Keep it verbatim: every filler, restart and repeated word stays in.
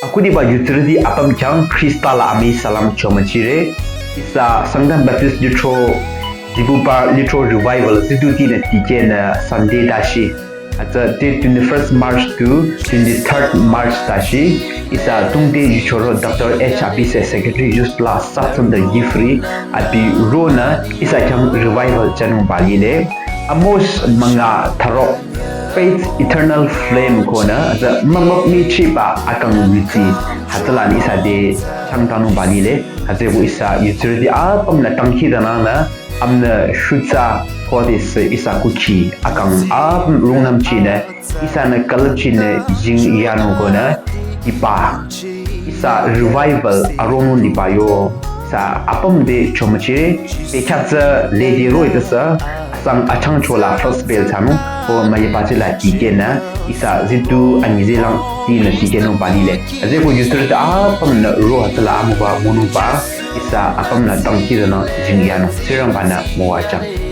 Akhudiba yutsürüti apüm khyang Khrista la amüi salam chomüchire. Ihsa Sangtam Baptist Lithro, Dibuba Lithro Revival zidutinü tikehnü Sunday dashi. Atsa te twenty-first March to twenty-third March dashi. Ihsa tungte yuchoro Doctor H Abise Secretary Youth la Satsang the Gifri abi rona ihsa khyang revival chanung balile. Amos manga tharok Faith Eternal Flame konü, atsa mümüp michiba akang yuti, hütsülan ihsa te changtanung balile, hütsüko ihsa yutsürüti apümnü tangki dananü, amnü shutsa khodesü ihsa kukhi akang apüm rungnümchinü, ihsanü külüpchinü jing yanung konü, ipa, ihsa revival aronung liba yo, ihsa apüm te chomüchire, bekhyah tsü lady roh-i tsü, asang achangcho la first bell thsanung, ko müyepachila tikehnü, ihsa zidu anyizelang tinü tikehnung balile. Hütsüko yutsürüti apümnü roh-i tsüla amüba monungba, ihsa apümnü tangki danang jing yanung, Tsingrangbanü müwajüng.